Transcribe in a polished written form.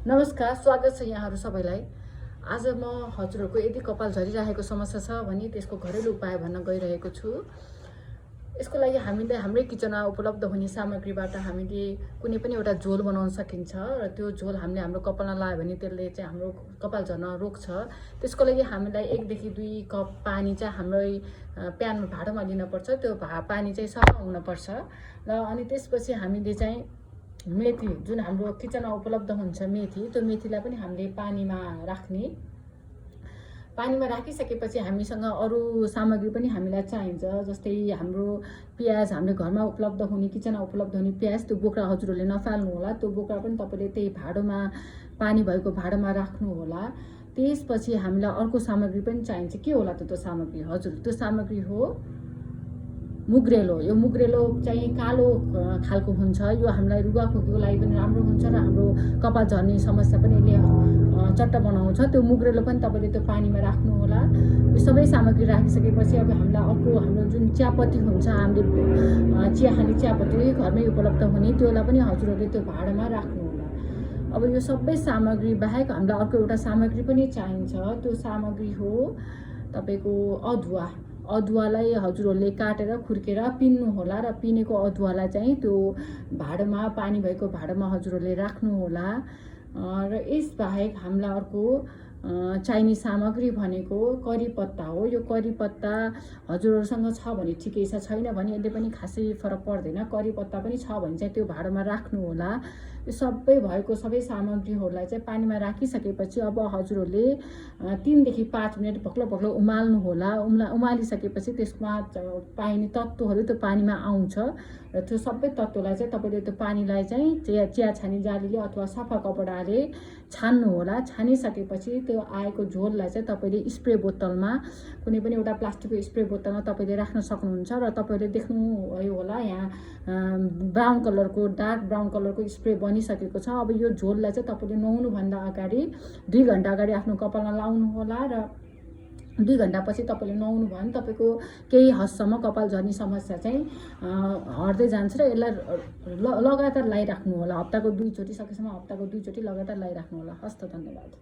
नमस्कार, स्वागत छ यहाँहरू सबैलाई। आज म हजुरहरूको यदि कपाल झरिरहेको समस्या छ भने त्यसको घरेलु उपाय भन्न गइरहेको छु। यसको लागि हामीले हाम्रै किचनमा उपलब्ध हुने सामग्रीबाट हामीले कुनै पनि एउटा झोल बनाउन सकिन्छ र त्यो झोल हामीले हाम्रो कपालमा लायो भने त्यसले चाहिँ हाम्रो कपाल झर्न रोक्छ। त्यसको लागि हामीलाई 1 देखि 2 कप पानी चाहिँ हाम्रै प्यानमा भाँडोमा लिनुपर्छ। त्यो पानी चाहिँ सफा हुनुपर्छ र अनि त्यसपछि हामीले चाहिँ मेथी, जुन हाम्रो किचनमा उपलब्ध हुन्छ मेथी, त्यो मेथीलाई पनि हामीले पानीमा राख्ने। पानीमा राखिसकेपछि हामीसँग अरू सामग्री पनि हामीलाई चाहिन्छ, जस्तै हाम्रो प्याज, हामीले घरमा उपलब्ध हुने, किचनमा उपलब्ध हुने प्याज, त्यो बोक्रा हजुरहरूले नफाल्नु होला। त्यो बोक्रा पनि तपाईँले त्यही भाँडोमा, पानी भएको भाँडोमा राख्नु होला। त्यसपछि हामीलाई अर्को सामग्री पनि चाहिन्छ। के होला त्यो सामग्री? हजुर, त्यो सामग्री हो मुग्रेलो। यो मुग्रेलो चाहिँ कालो खालको हुन्छ। यो हामीलाई रुगाखोकीको लागि पनि राम्रो हुन्छ र हाम्रो कपाल झर्ने समस्या पनि यसले चट्ट बनाउँछ। त्यो मुग्रेलो पनि तपाईँले त्यो पानीमा राख्नु होला। यो सबै सामग्री राखिसकेपछि अब हामीलाई अर्को हाम्रो जुन चियापत्ती हुन्छ, हामीले चिया खाने चियापत्ती घरमै उपलब्ध हुने, त्यसलाई पनि हजुरहरूले त्यो भाँडामा राख्नु होला। अब यो सबै सामग्री बाहेक हामीलाई अर्को एउटा सामग्री पनि चाहिन्छ। त्यो सामग्री हो तपाईँको अदुवा। अदुवालाई हजुरहरूले काटेर खुर्केर पिन्नु होला र पिनेको अदुवालाई चाहिँ त्यो भाँडोमा, पानी भएको भाँडोमा हजुरहरूले राख्नु होला। र यसबाहेक हामीलाई अर्को चाहिने सामग्री भनेको करी पत्ता हो। यो करी पत्ता हजुरहरूसँग छ भने ठिकै छ, छैन भने यसले पनि खासै फरक पर्दैन। करी पत्ता पनि छ भने चाहिँ त्यो भाँडोमा राख्नु होला। यो सबै भएको सबै सामग्रीहरूलाई चाहिँ पानीमा राखिसकेपछि अब हजुरहरूले 3 देखि 5 मिनट भक्लो भक्लो उमाल्नु होला। उमालिसकेपछि त्यसमा पाइने तत्त्वहरू त्यो पानीमा आउँछ र त्यो सबै तत्त्वलाई चाहिँ तपाईँले त्यो पानीलाई चाहिँ चिया छानी जालीले अथवा सफा कपडाले छान्नु होला। छानिसकेपछि त्यो आएको झोललाई चाहिँ तपाईँले स्प्रे बोतलमा, कुनै पनि एउटा प्लास्टिकको स्प्रे बोतलमा तपाईँले राख्न सक्नुहुन्छ। र तपाईँले देख्नुभयो होला यहाँ ब्राउन कलरको, डार्क ब्राउन कलरको स्प्रे बनिसकेको छ। अब यो झोललाई चाहिँ तपाईँले नुहाउनुभन्दा अगाडि 2 घन्टा अगाडि आफ्नो कपालमा लाउनु होला र 2 घन्टापछि तपाईँले नुहाउनु भयो भने तपाईँको केही हदसम्म कपाल झर्ने समस्या चाहिँ हट्दै जान्छ र यसलाई लगातार लगाइराख्नु होला। हप्ताको 2 चोटि, सकेसम्म हप्ताको 2 चोटि लगातार लगाइराख्नु होला। हस्त, धन्यवाद।